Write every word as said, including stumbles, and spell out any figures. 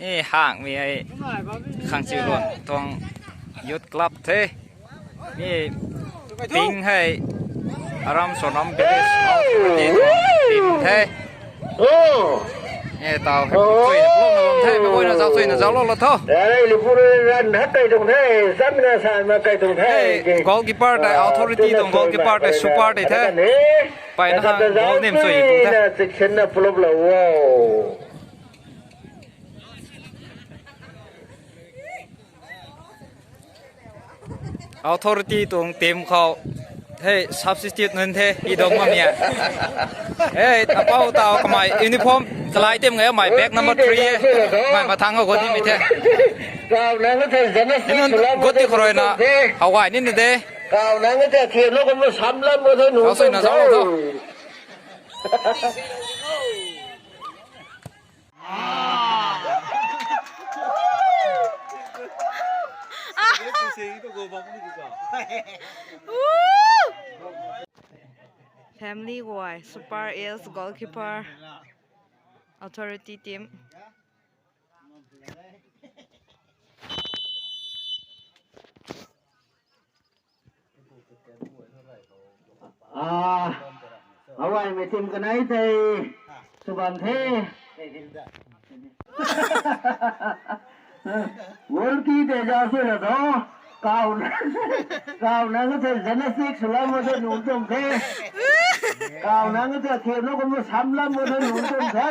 Ni hang mi hei Khangchiuluan tuang Youth Club the. Ni ping hei Aram Sonam Village Authority tuang team the. Oh. Ni tau hei pui na plum na bam the, mei guayna zau sui na zau lou la tho. Ai, lipur ran hat kai tuang the, stamina san ma kai tuang the. Goalkeeper tei Authority tuang goalkeeper tei super tei the. Pai na goal nim sui tuang the. Section na plum la wow. Authority tuang team khou hei substitute nunc the, i dong ma mia. Hei, apau tau kamei uniform kalai team ngai mei bag number three e. Mei mathang khou guat ni mi the. Nunc guat ti khou rui na hau gay ni na de. Kau nang te thiam lou kum sam lam mo the nu. Kau sui na zau lou tho. Family guay, Super Eels goalkeeper, Authority team. Ah, awai mei team kanei tei sw bam the. Goal ki tei zau sui la tho. Kau, kau nang te gymnastic sw lam mo the nu tuang the. Kau nang te thiam lou kum sam lam mo the nu tuang the.